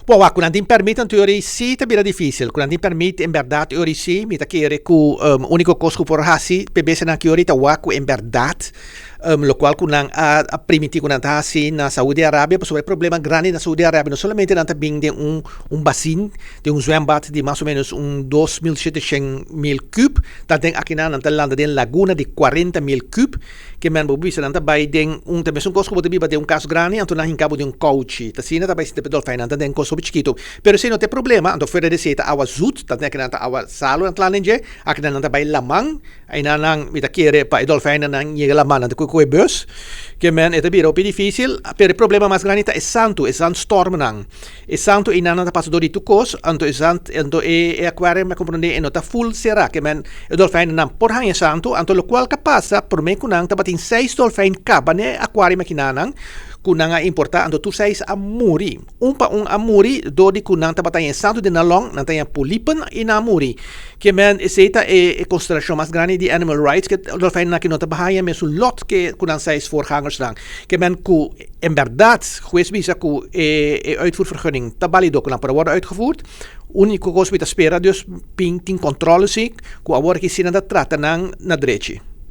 Bon, wak, ku nan tin pèrmit anto yori sí ta bira difísil. Ku nan tin pèrmit en bèrdat yori sí, mi ta kere ku úniko kos ku por hasi p'e bestianan aki yori ta wak ku en bèrdat lokual ku nan a a primintí ku nan ta hasi na Saudi Arabia, pasobra e problema grandi na Saudi Arabia no solamente nan ta bin den un un basin, den un zwembad di mas o ménos un 2700 mil kub, ta den akinan nan ta landa den laguna di 40.000 kub. Ke men bo bisa nan ta bai den un ta mesun kos ku bo ta biba den un kas grandi anto nan hinka bo den un kouchi ta asina ta bai sinta pe dolfijn nan ta den kos hopi chikitu pero esei no ta e problema anto fuera di esei ta awa zut ta den akinan ta awa salu nan ta landa den dje akinan nan ta bai laman einan nan mi ta kere pa e dolfijnnan nan yega laman nan ta kohe kohe bus ke men e ta bira hopi difisil pero e problema mas grandi ta e santu e zandstormnan e santu einan nan ta pasa dor di tur kos anto e zand anto e aquarium mi a komprende e no ta ful sera ke men E dolfijnennan por haña santu, anto lokual ka pasa promé ku nan tabatin seis dolfijn kaba n'e akuarium akinanan ku nan a importá, anto tur seis a muri. Un pa un a muri dor di ku nan tabata haña e santu den nan long, nan ta haña polipen i nan a muri. Ke men esei ta e e konsiderashon mas grandi di animal rights, ke dolfijnennan aki no ta haña mesun lot ke ku nan seis voorgangersnan. Ke men ku en bèrdat hues bisa ku e e uitvoervergunning ta balido ku nan por a wòrdu uitgevoerd. Úniko kos mi ta spera dus pin tin kòntròle si ku awor aki si nan ta trata nan na drechi.